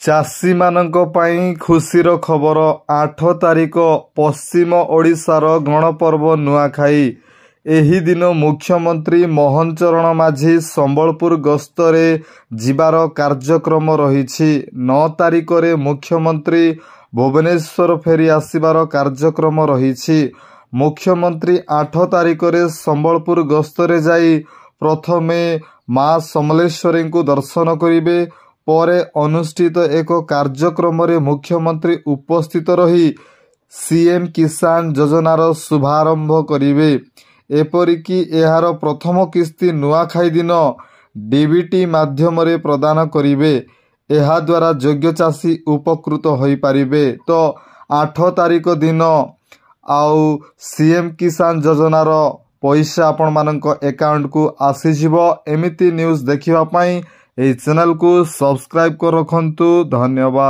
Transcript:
ଚାଷୀମାନଙ୍କ ପାଇଁ ଖୁସିର ଖବର। 8 ତାରିଖ ପଶ୍ଚିମ ଓଡ଼ିଶାର ଗଣପର୍ବ ନୂଆଖାଇ। ଏହି ଦିନ ମୁଖ୍ୟମନ୍ତ୍ରୀ ମୋହନ ଚରଣ ମାଝୀ ସମ୍ବଲପୁର ଗସ୍ତରେ ଯିବାର କାର୍ଯ୍ୟକ୍ରମ ରହିଛି। 9 ତାରିଖରେ ମୁଖ୍ୟମନ୍ତ୍ରୀ ଭୁବନେଶ୍ୱର ଫେରି ଆସିବାର କାର୍ଯ୍ୟକ୍ରମ ରହିଛି। ମୁଖ୍ୟମନ୍ତ୍ରୀ 8 ତାରିଖରେ ସମ୍ବଲପୁର ଗସ୍ତରେ ଯାଇ ପ୍ରଥମେ ମା ସମଲେଶ୍ୱରୀଙ୍କୁ ଦର୍ଶନ କରିବେ। ପରେ ଅନୁଷ୍ଠିତ ଏକ କାର୍ଯ୍ୟକ୍ରମରେ ମୁଖ୍ୟମନ୍ତ୍ରୀ ଉପସ୍ଥିତ ରହି ସିଏମ୍ କିଷାନ ଯୋଜନାର ଶୁଭାରମ୍ଭ କରିବେ। ଏପରିକି ଏହାର ପ୍ରଥମ କିସ୍ତି ନୂଆଖାଇ ଦିନ ଡିବିଟି ମାଧ୍ୟମରେ ପ୍ରଦାନ କରିବେ। ଏହାଦ୍ୱାରା ଯୋଗ୍ୟ ଚାଷୀ ଉପକୃତ ହୋଇପାରିବେ। ତ 8 ତାରିଖ ଦିନ ଆଉ ସିଏମ୍ କିଷାନ ଯୋଜନାର ପଇସା ଆପଣମାନଙ୍କ ଆକାଉଣ୍ଟକୁ ଆସିଯିବ। ଏମିତି ନ୍ୟୁଜ୍ ଦେଖିବା ପାଇଁ ଏହି ଚ୍ୟାନେଲକୁ ସବସ୍କ୍ରାଇବ୍ କରି ରଖନ୍ତୁ। ଧନ୍ୟବାଦ।